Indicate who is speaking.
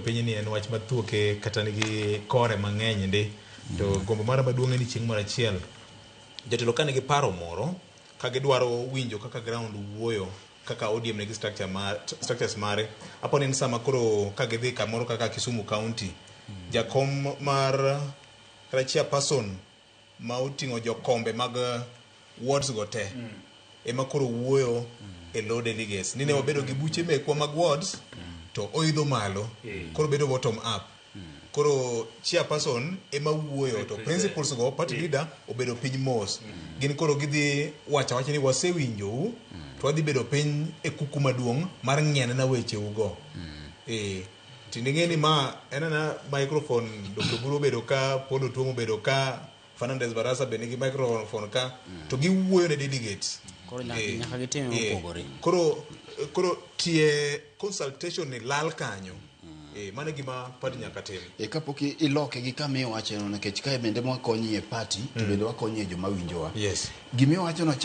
Speaker 1: Piny ni en wach mathuoke kata nigi kore mang'eny ndi. To gombo mara maduong' en ni chieng' moro achiel jotelo ka nigi paro moro ka gidwaro winjo kaka ground wuoyo, kaka ODM nigi structure mar, structures mare, apo ni en sama koro ka gidhi kamoro kaka Kisumu County, jakom mar kata chairperson ma oting'o jokombe mag wards go te ema koro wuoyo e lo delegates ni ne wabedo gi buche mekwa mag wards to oidho malo, koro bedo bottom up. Koro chairperson ema wuoyo to principals go, party leader obedo piny mos. Gin koro gidhi wacho awacha ni wasewinjou to wadhi bedo piny e kuku maduong' mar ng'ianena wecheu go. Tinde ing'e ni ma en ana microphone. Dr. Buru obedo ka, Paul Otuom obedo ka, Fernandez Barasa be nigi microphone ka to giwuoyo ne delegates.
Speaker 2: Koro nyaka gitime mopogore.
Speaker 1: Koro tie consultation ni lal kanyo. Mano e gima party nyaka tim.
Speaker 3: Kapok iloke gi kama iwacheno, nikech kae bende mwakonyi e party to bende wakonyi e joma winjowa. Gimiwachono chal.